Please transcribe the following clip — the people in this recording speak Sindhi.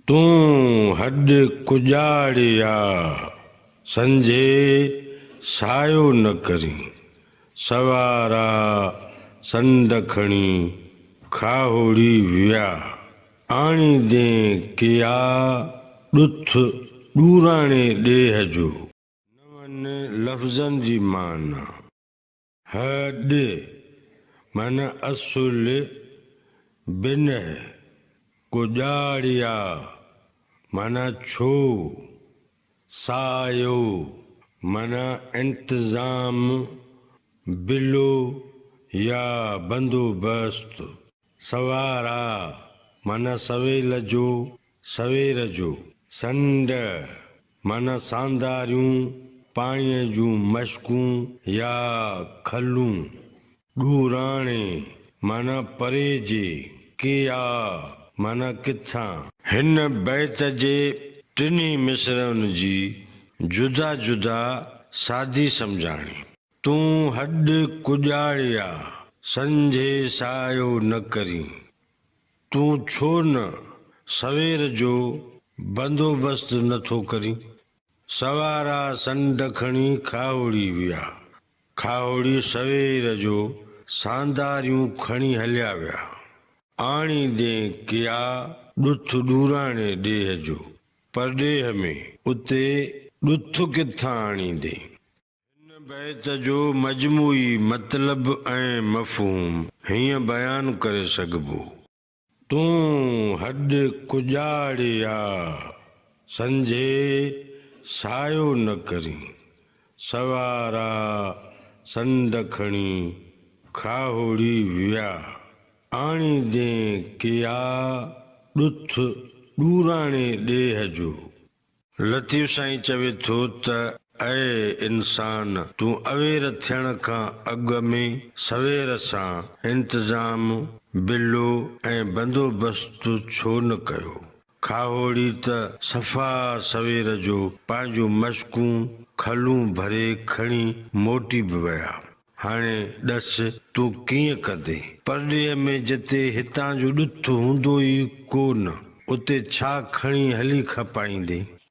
تون هڏ ڪڄاڙيا، سنجهي سايو نه ڪرين. سوارا سنڊ کڻي کاهوڙي ويا. آڻيندين ڪيا ڏٿ ڏوراڻي ڏيهه جو. نون لفظن جي معنيٰ. هه ڏ معنيٰ اصل بنهه، ڪڄاڙيا معنيٰ ڇو، سايو معنيٰ انتظام، بلو يا بندوبست، سوارا معنيٰ سويل جو، سوير جو، سنڊ معنيٰ سانداريون، پاڻيء جون مشڪون يا کلون، ڏوراڻي معنيٰ پري جي، ڪيا معنيٰ ڪٿان. هن بيت جي ٽنهي مصرعن جي جدا جدا سادي سمجهاڻي. تون هڏ ڪڄاڙيا، سنجهي سايو نه ڪرين. تون ڇو نه سوير جو بندوبست نه ٿو ڪرين؟ سوارا سنڊ کڻي کاهوڙي ويا. کاهوڙي سوير جو سانداريون کڻي هليا ويا. آڻيندين ڪيا ڏٿ ڏوراڻي ڏيهه جو، پرڏيهه ۾، اتي ڏٿ ڪٿان آڻيندين؟ هن بيت جو مجموعي مطلب ۽ مفهوم هيئن بيان ڪري سگهبو. تون هڏ ڪڄاڙيا، سنجهي سايو نه ڪرين. سوارا سنڊ کڻي کاهوڙي ويا. آڻيندين ڪيا ڏٿ ڏوراڻي ڏيهه جو. لطيف سائين چوي ٿو ته اي انسان! تون اوير ٿيڻ کان اڳ ۾ سوير سان انتظام، بلو ۽ بندوبست ڇو نه ڪيو؟ کاهوڙي ته صفا سوير جو پنهنجون مشڪون، کلون ڀري کڻي موٽي به ويا. هاڻي ڏس تون ڪيئن ڪندين؟ پرڏيهه ۾ جتي هتان جو ڏٿ هوندو ئي ڪو نه، اتي ڇا کڻي هلي کپائيندين؟